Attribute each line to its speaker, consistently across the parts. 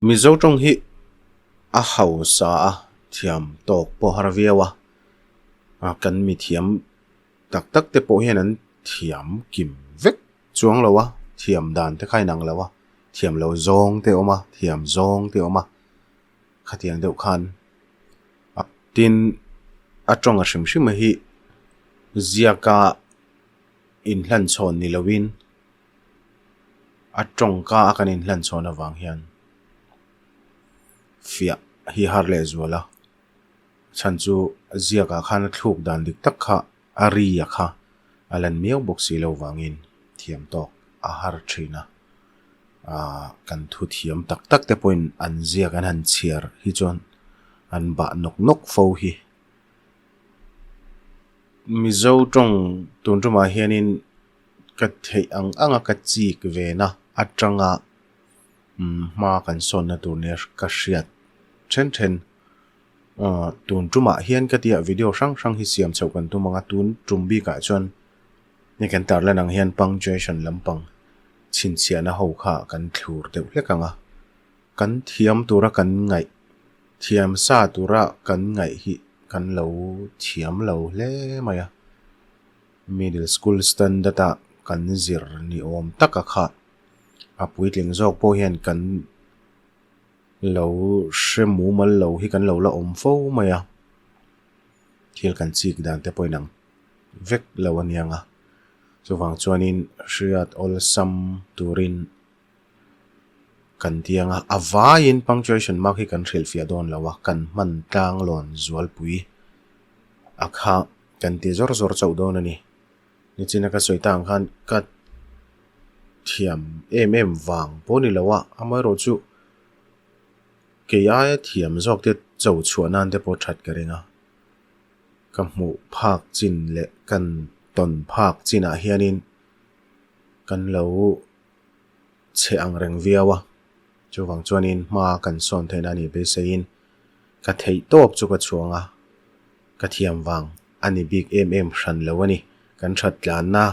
Speaker 1: Mizo tawng hi a hausa a thiam tawk pawh har viau a, kan mithiam tak tak te pawh hian an thiam kim vek chuang lo a, thiam dan te kha a inang lo a, thiam lo zawng te a awm a, thiam zawng te a awm a, khatiang deuh khan a tin a tawng a hrim hrim hi ziaka inhlanchhawn ni loin. A tawngka a kan inhlan chhawn avang hian fiah hi har leh zual a, chhan chu ziakah khan a thluk dan dik tak kha a ri a kha a lan miau bawk si lo vangin thiam tawk a har thin a, aah kan thu thiam tak tak te pawhin an ziak an han chhiar hi chuan an bah nawk nawk fo hi. Mizo tawng tun tumah hianin. Ka theih ang ang a ka chik ve na atanga hma kan sawnna tur nia ka hriat then then aw tun tumah hian ka tia video hrang hrang hi siam chhoh kan tum ang a tun tum bikah chuan hei kan tarlan ang hian punctuation lampang chhinchhiahna ho kha kan thlur deuh hlek ang a kan thiam tura kan ngaih thiam sa tura kan ngaih hi kan lo thiam lo hle mai a. Middle school standard ah kan zir ni awm tak a kha a puitling zawk pawh hian kan lo hre mumal lo hi kan lo la awm fo mai a, thil kan chik dan te pawh inang vek lo a niang a, chuvang chuanin hriat awlsam turin kan ti ang a, a vaiin punctuation mark hi kan hrilhfiah dawn lo a, kan hman tlang lawn zualpui a kha kan ti zawr zawr chauh dawn a ni. Nichina ka sawi ta ang khan ka thiam em em vang pawh a ni lo a, amaherawhchu kei aia thiam zawk te cho chhuah nan te pawh that ka ring a, ka hmuh phak chin leh kan tawn phak chinah hianin kan lo. Chhe ang reng viau a, chuvang chuanin hma kan sawn theihna a nih beiseiin ka theih tawp chu ka chhuang a, ka thiam vang a ni bik em em hran lo a ni, kan that tlanna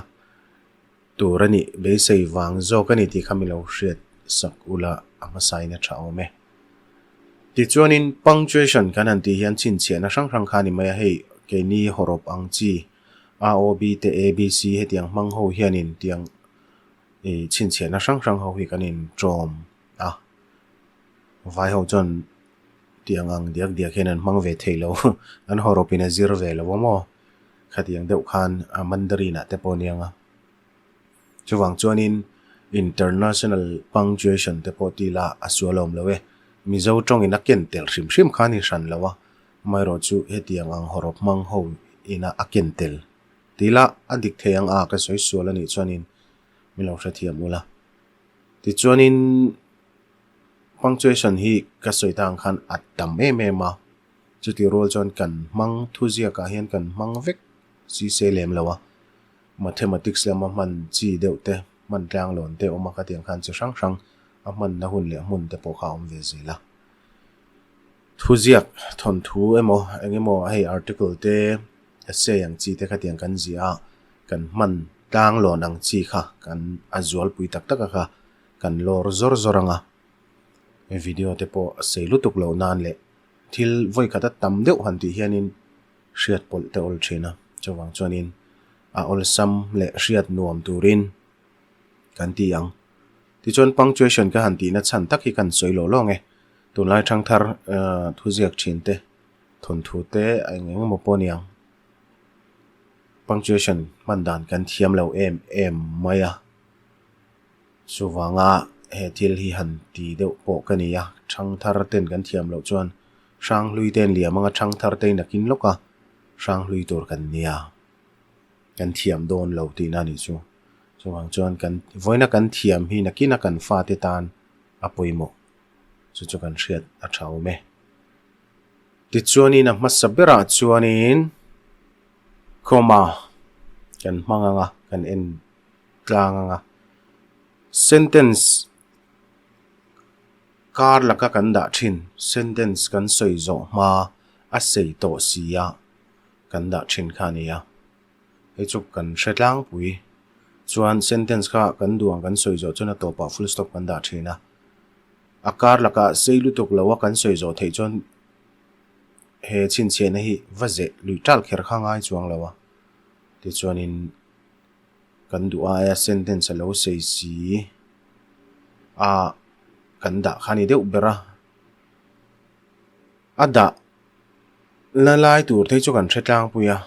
Speaker 1: tur a nih beisei vang zawk a ni tih kha mi lo hriat sak ula a hmasain a tha awm e. Tichuanin punctuation kan han tih hian chhinchhiahna hrang hrang kha a ni mai a, hei keini hawrawp ang chi A O B te A B C hetiang hmang ho hianin tiang Ih chhinchhiahna hrang hrang ho hi kan inṭawm a, vai ho chuan tiang ang diak diak hian an hmang ve thei lo, an hawrawpin a zir ve lo a maw? Khatiang deuh khan a Mandarin ah te pawh a niang a. Chuvang chuanin international punctuation te pawh ti la a sual awm lo e. Mizo tawngin a ken tel hrim hrim kha a ni hran lo a, amaherawhchu hetiang ang hawrawp hmang ho ina a ken tel Ti la, a dik thei ang a, ka sawi sual a nih chuanin min lo hrethiam ula. Tichuanin punctuation hi ka sawi ta ang khan a tam em em a, chutih rual chuan kan hmang thuziakah hian kan hmang vek si se lem lo a, mathematics lama hman chi deuh te, hman tlanglawn te awm a khatiang khan chi hrang hrang a hmanna hun leh hmun te pawh kha a awm ve zel a. Thuziak thawnthu emaw eng emaw hei article te essay ang chi te khatiang kan ziah a, kan hman tlang lawn ang chi kha kan a zualpui tak tak a kha kan lawr zawr zawr ang a, video te pawh a sei lutuk loh nan leh thil vawi khat a tam deuh han tih hianin hriat pawlh te awl thin a, chuvang chuanin a awlsam leh hriat nuam turin kan ti ang. Tichuan punctuation ka han tihna chhan tak hi kan sawi lawh lawng e. Tunlai thangthar thuziak thin te, thawnthu te a eng eng emaw pawh a ni ang. Punctuation hman dan kan thiam lo em em mai a. Chuvanga he thil hi han ti deuh pawh ka ni a, thangthar ten kan thiam loh chuan hranghlui te an liam anga thangthar te in a kin lawk a, hranghlui tur kan nia. Kan thiam dawn lo tihna a nih chu. Chuvang chuan kan vawiina kan thiam hi nakina kan fate tan a pawimawh. Chu chu kan hriat a tha awm e. Tichuanin a hmasa berah chuanin comma kan hmang ang a, kan en tlang ang a. Sentence kar laka kan dah thin, sentence kan sawi zawh hma a sei tawh si a kan dah thin kha a ni a. Hei chu kan hre tlangpui. Chuan sentence kha kan duh ang kan sawi zawh chuan a tawpah full stop kan dah thin a. A kar lakah sei lutuk lo a kan sawi zawh theih chuan he chhinchhiahna hi va zeh luih tal kher kha ngai chuang lo a. Tichuanin kan duh aia sentence a lo sei si a kan dah kha a ni deuh ber a. A dah la lai tur te chu kan hre tlangpui a,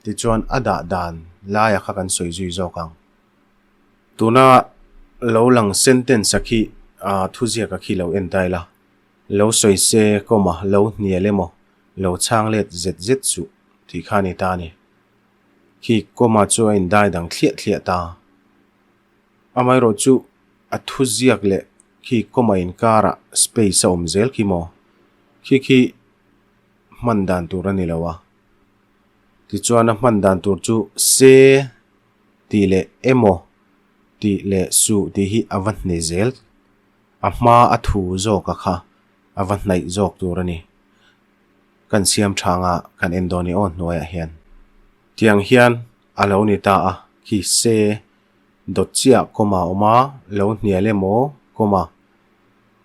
Speaker 1: tichuan a dah dan laia kha kan sawi zui zawk ang. Tuna lo lang sentence a khi ah thuziak a khi lo en ta ila, lo sawi se comma lo hnial emaw lo chhang let zet zet suh tih kha a ni ta a ni. Khi comma chu a indai dang thliah thliah ta. Amaherawh chu a thuziak leh khi comma inkarah space a awm zel khi maw? Khi khi hman dan tur a ni lo a. Tichuan a hman dan tur chu se tih leh emaw tih leh suh tih hi a va hne zel. A hma a thu zawk a kha a va hnaih zawk tur a ni. Kan siam tha anga kan en dawn i aw hnuaiah hian. Tiang hian a lo ni ta a, khi se dawt chiah comma a awm a, lo hnial emaw comma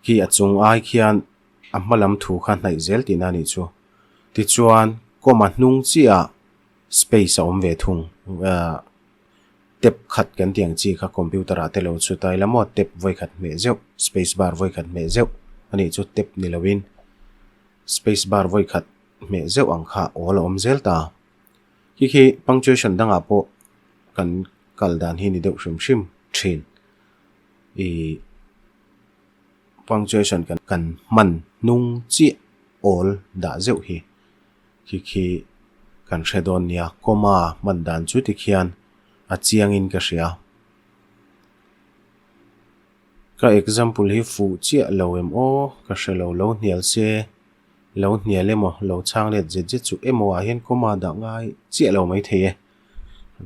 Speaker 1: khi a chung ai khian a hma lam thu kha hnaih zel tihna a nih chu. Tichuan comma hnung chiah space a awm ve thung ah tab khat kan tih ang chi kha computer ah te lo chhut a ila maw tab vawi khat hmeh zeuh space bar vawi khat hmeh zeuh a nih chu tab ni lovin space bar vawi khat hmeh zeuh ang kha awl a awm zel ta. Khi khi punctuation dangah pawh kan kal dan hi ni deuh hrim hrim thin. Ih punctuation kan kan hman hnung chiah awl dah zeuh hi khi khi kan hre dawn nia. Comma hman dan chu tikhian a chiangin ka hria. Ka example hi fuh chiah lo em aw ka hre lo lo hnial se. Lo hnial emaw, lo chhang let zet zet chu emaw ah hian comma dah ngai chiah lo mai thei e.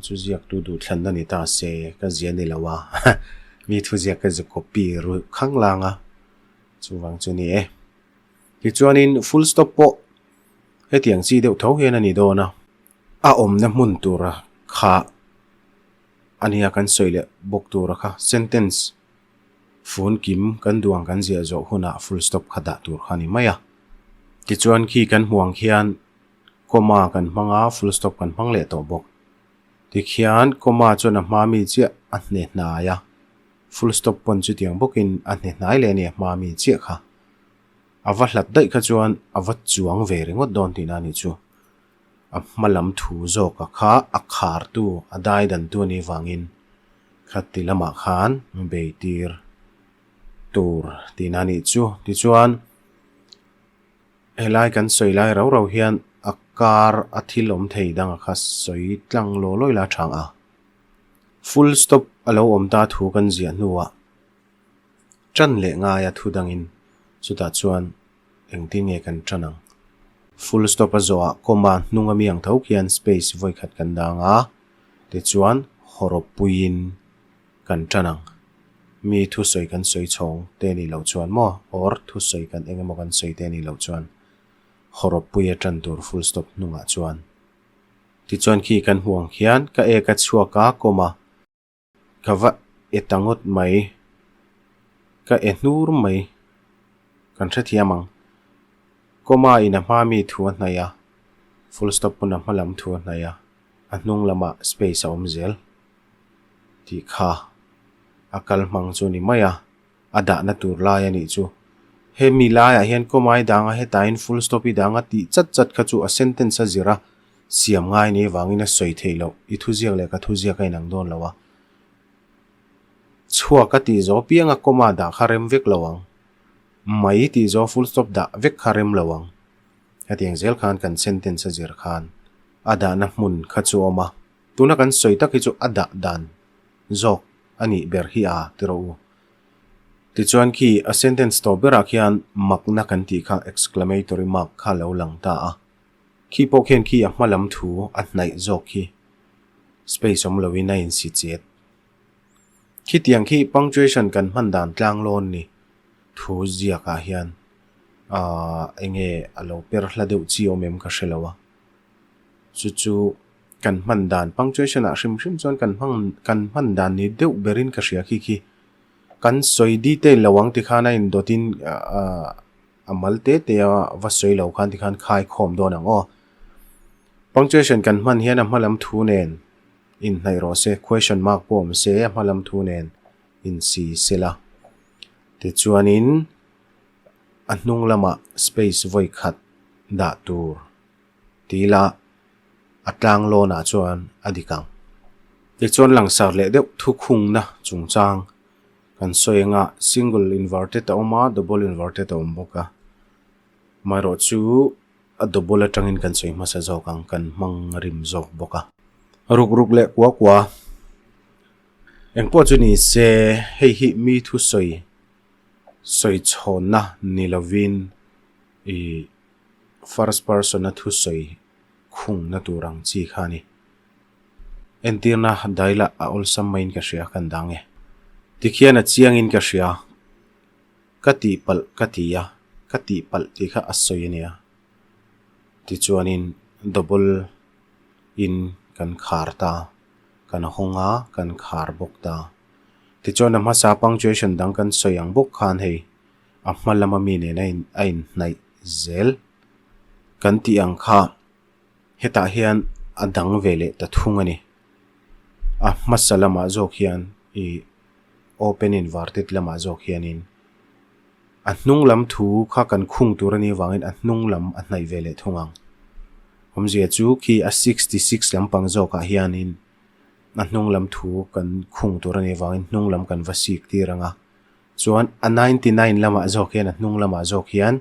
Speaker 1: Chu ziak tu duh thlanna ni ta se, ka zia ni lo a, mi thu ziak ka zu copy ru khang lang a, chuvang chu ni e. Tichuanin full stop pawh hetiang chi deuh tho hian a ni dawn a, a awmna hmun tura kha a nia kan sawi leh bawk tura kha sentence Fun kim kan duang kan ziah zawh hunah full stop kha dah tur kha a ni mai a. Tichuan khi kan hmuh ang khian comma kan hmang a, full stop kan hmang leh tawh bawk. Tikhian comma chuan a hma mi chiah a hne hnai a, full stop pawn chutiang bawkin a hne hnai leh a ni a hma mi chiah kha. A va hlat daih kha chuan a va chuang ve ringawt dawn tihna a nih chu. A hma lam thu zawka kha a khartu, a daidantu a nih vangin Khati lamah khan bei tir tur tihna a nih chu. Tichuan helai kan sawi lai rau rau hian a kar a thil awm thei danga kha sawi tlang law lawi la tha ang a. Full stop a lo awm ta thu kan ziah hnuah tan leh ngaia thu dangin chutah chuan Engtin nge kan tan ang? Full stop a zawhah comma hnung ami ang tho khian space vawi khat kan dang a, tichuan hawrawp puiin kan tan ang. Mi thusawi kan sawi chhawng te a nih loh chuan maw or thusawi kan eng emaw kan sawi te a nih loh chuan hawrawp pui a tan tur full stop hnungah chuan. Tichuan khi kan hmuh ang khian ka ek a chhuak a comma. Ka va e ta ngawt mai. Ka e hnur mai. Kan hrethiam ang. Comma in a hma mi thu a hnaih a, full stop pawn a hma lam thu a hnaih a, a hnung lamah space a awm zel tih kha a kal hmang chu a ni mai a, a dahna tur lai a nih chu. Hemi laiah hian comma i dang a, hetain full stop i dang a tih chat chat kha chu a sentence a zir a. Siam ngai ni vangin a sawi theih loh, i thuziak leh ka thuziak a inang dawn lo a. Chhuak a tih zawh pianga comma dah kha rem vek lo ang. Mai tih zawh full stop dah vek kha rem lo ang. Hetiang zel khan kan sentence a zir khan a dahna hmun kha chu awm a. Tuna kan sawi tak hi chu a dah dan zawk a nih ber hi a ti rawh u. Tichuan khi a sentence tawp berah khian makna kan tih kha exclamatory mark kha lo lang ta a. Khi pawh khian khi a hma lam thu a hnaih zawk khi space awm loin a insi chet. Khitiang khi punctuation kan hman dan tlang lawn ni thu ziakah hian aah enge a lo per hla deuh chi awm em ka hre lo a. Chu chu kan hman dan punctuation ah hrim hrim chuan kan hmang kan hman dan ni deuh berin ka hria khi khi. Kan sawi detail lo ang tikhan a indawtin a mal te te a va sawi lo khan tikhan khai khawm dawn ang aw. Punctuation kan hman hian a hma lam thu nen inhnaih rawh se, question mark pawh awm se a hma lam thu nen insi sela. Tichuanin a hnung lamah space vawi khat dah tur ti ila a tlang lawnah chuan a dik ang. Tichuan langsar leh deuh thukhungna chungchang kan sawi anga single inverted a awm a, double inverted a awm bawk a. Amaherawhchu a double atangin kan sawi hmasa zawk ang, kan hmang rim zawk bawk a. Ruk ruk leh kua kua engpawh chu ni se hei hi mi thusawi sawi chhawnna ni lovin ih first person a thusawi khungna tur ang chi kha a ni. Entirna dailah a awlsam maiin ka hria kan dang e. Tikhian a chiangin ka hria. Ka tihpalh ka ti a, ka tihpalh tih kha a sawi a nia. Tichuanin double in kan khar ta, kan hawng a, kan khar bawk ta. Tichuan a hmasa punctuation dang kan sawi ang bawk khan hei a hma lama mi nena a inhnaih zel kan tih ang kha hetah hian a dang ve leh ta thung a ni. A hmasa lamah zawk hian ih open inverted lamah zawk hianin a hnung lam thu kha kan khung tur a nih avangin a hnung lam a hnaih ve leh thung ang. Awmzia chu khi a 66 lampang zawkah hianin a hnung lam thu kan khung tur a nih avangin hnung lam kan va sik tir ang a. Chuan a 99 lamah zawk hian a hnung lamah zawk hian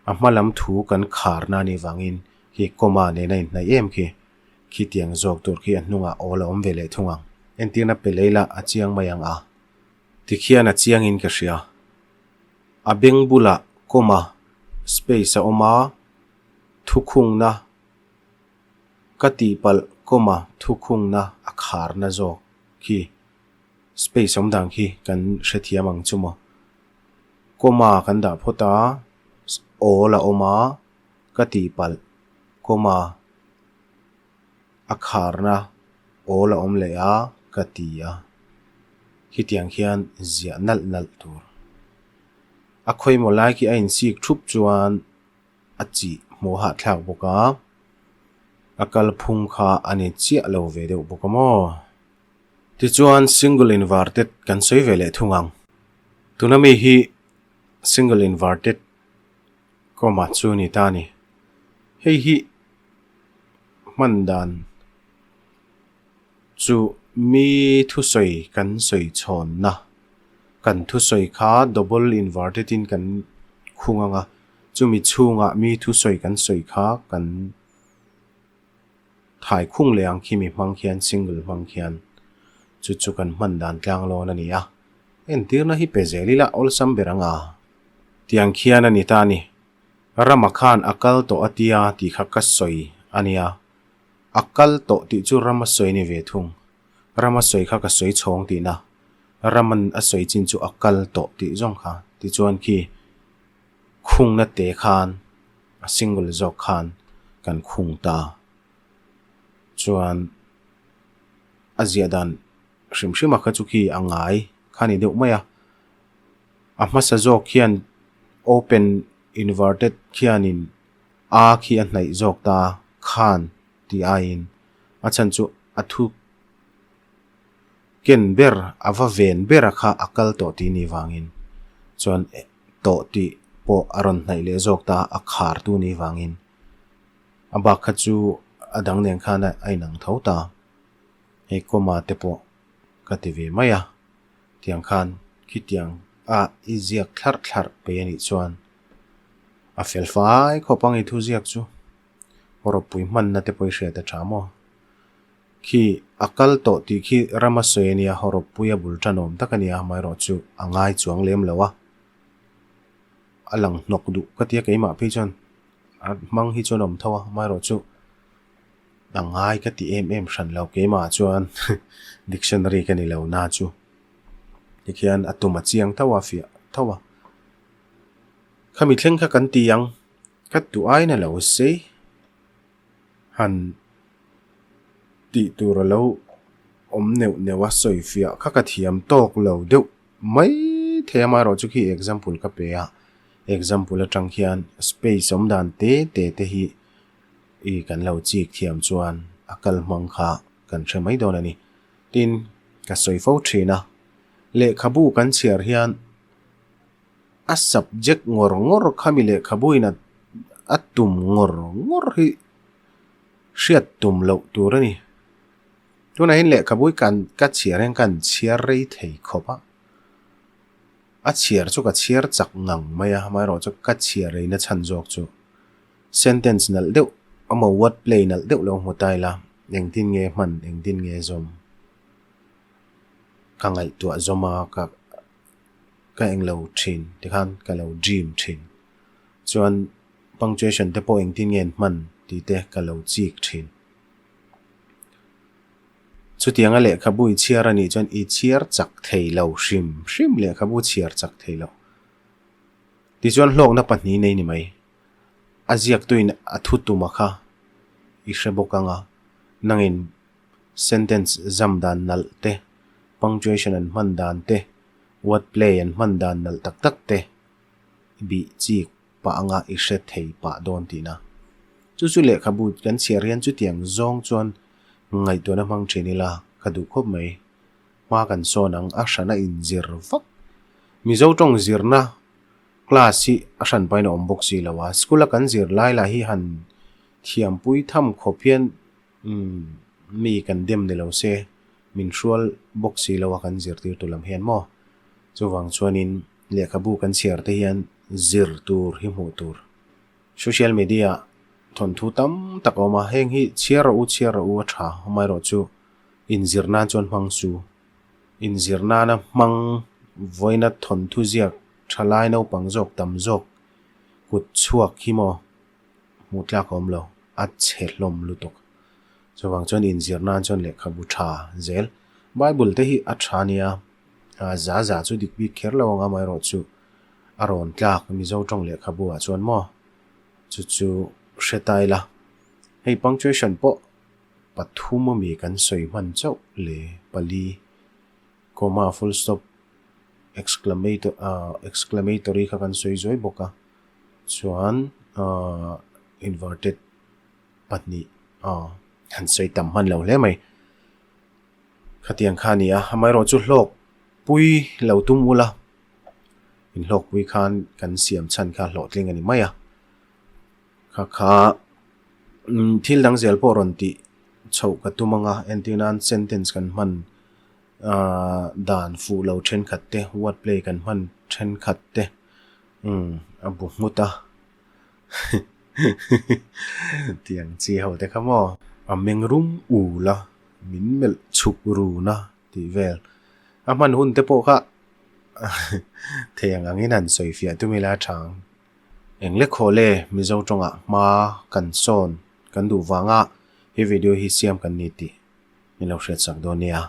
Speaker 1: a hma lam thu kan kharna a nih avangin khi comma nena inhnaih em khi. Khitiang zawk tur khi a hnungah awl a awm ve leh thung ang. Entirna pe lei lah a chiang mai ang a. Tikhian a chiangin ka hria. A beng bulah comma, space a awm a, thukhungna ka tihpalh comma thukhungna a kharna zawk khi space awm dan khi kan hrethiam ang chu maw. Comma kan dah phawt a, awl a awm a, ka tihpalh comma a kharna awl a awm leh a ka ti a, khitiang khian ziah nalh nalh tur. A khawimaw lai khi a insik thup chuan a chih hmuh hahthlak bawk a, a kalphung kha a ni chiah lo ve deuh bawk a maw. Tichuan single inverted kan sawi ve leh thung ang. Tuna mi hi single inverted Comma chu ni ta a ni. Hei hi hman dan chu mi thusawi kan sawi chhawnna, kan thusawi kha double inverted in kan khung ang a, chumi chhungah mi thusawi kan sawi kha kan thai khung leh ang khi mi hmang khian single hmang khian chu chu kan hman dan tlang lawn a ni a. Entirna hi pe zel ila awlsam ber ang a. Tiang khian a ni ta a ni. Rama khan a kal tawh a tia tih kha ka sawi a nia. A kal tawh tih chu Rama sawi a ni ve thung. Rama sawi kha ka sawi chhawng tihna. Raman a sawi chin chu a kal tawh tih zawng kha. Tichuan khi khungna te khan a single zawk khan kan khung ta. Chuan a ziah dan hrim hrim a kha chu khi a ngai kha a ni deuh mai a. A hmasa zawk khian open inverted khianin a khi a hnaih zawk ta khan tih aiin a chhan chu a thu ken ber a va ven ber a kha a kal tawh tih nih vangin chuan tawh tih pawh a rawn hnaih leh zawk ta a khar tu nih vangin a bak kha chu a dang nen khan a inang tho ta hei comma te pawh ka ti ve mai a. Tiang khan khitiang a i ziak thlarh thlarh pei a nih chuan a fel fai khawp ang i thu ziak chu. Rawpui hmanna te pawh i hriat a tha maw? Khi a kal tawh tih khi rama sawi a nia, hawrawppui a bul tanawm tak a nia, amaherawh chu a ngai chuang lem lo a. A lang hnawk duh ka tia keimah phei chuan a hmang hi chuan a awm tho a, amaherawh chu A ngai ka ti em em hran lo keimah chuan dictionary ka ni lo na chu tikhian a tum a chiang tho a fiah tho a khami thleng kha kan ti ang ka duh aina lo sei han tih tur a lo awm neuh neuh a sawi fiah kha ka thiam tawk lo deuh mai. thei a, amaherawhchu khi example ka pe a, example atang khian space awm dan te te te hi i kan lo chik thiam chuan a kal hmang kha kan hre mai dawn a ni. Tin, ka sawi fo thin a, lehkhabu kan chhiar hian a subject ngawr ngawr khami lehkhabu in a tum ngawr ngawr hi hriat tum loh tur a ni. Tunah hian lehkhabu hi kan ka chhiar hian kan chhiar rei thei khawp a, a chhiar chu ka chhiar chak ngang mai a, amaherawhchu ka chhiar rei na chhan zawk chu sentence nalh deuh emaw word play nalh deuh lo hmu ta ila engtin nge hman engtin nge zawm ka ngaihtuah zawm a ka ka englo thin tikhan ka lo dream thin chuan punctuation te pawh engtin nge an hman tih te ka lo chik thin. Chutianga lehkhabu i chhiar a nih chuan i chhiar chak thei lo hrim hrim lehkhabu chhiar chak thei lo. Tichuan hlawkna pahnih nei ni mai. A ziaktuin a thu tuma kha i hre bawk ang a, nangin sentence zam dan nalh te, punctuation an hman dan te, word play an hman dan nalh tak tak te i bih chik pah anga i hre thei pah dawn tihna. Chu chu lehkhabu kan chhiar hian chutiang zawng chuan ngaihtuahna hmang thin ila ka duh khawp mai. Hma kan sawn ang a hrana inzir vak. Mizo tawng zirna class hi a hran pahin a awm bawk si lo a, school a kan zir lai lah hi han thiampui tham khawp hian umm mi kan dem ni lo se min hrual bawk si lo a kan zirtirtu lam hian maw. Chuvang chuanin Lehkhabu kan chhiar te hian zir tur hi hmuh tur. Social media ah thawnthu tam tak a awm a, heng hi chhiar rawh u chhiar rawh u a tha, amaherawh chu inzir nan chuan hmang su. Inzir nana hmang vawiina thawnthu ziak thalai naupang zawk tam zawk kut chhuak hi maw hmuh tlak a awm lo, a chhe hlawm lutuk. Chuvang chuan inzir nan chuan lehkhabu tha zel. Bible te hi a tha nia. A za za chu dik bik kher lo ang amaherawhchu a rawn tlak Mizo tawng lehkhabu ah chuan maw chu chu hre ta ila. Hei punctuation pawh pathum ami kan sawi hman chauh le pali comma full stop exclamatory ah exclamatory kha kan sawi zuai bawk a chuan ah inverted pahnih ah han sawi tam hman lo hle mai. Khatiang kha a ni a, amaherawhchu hlawk pui lo tum ula, in hlawk pui khan kan siam chhan kha hlawhtling a ni mai a. Kha kha thil dang zel pawh rawn tih chhoh ka tum ang a, entir nan sentence kan hman ahh dan fuh lo thenkhat te, word play kan hman thenkhat te umm a bu nghut a. Tiang chi ho te kha maw? A meng rum ul a, min melh chhuk run a tih vel. A hman hun te pawh kha thei ang angin han sawi fiah tum ila a tha ang. Eng lek haw le Mizo tawngah hma kan sawn kan duh vanga he video hi siam kan ni tih min lo hriatsak dawn nia.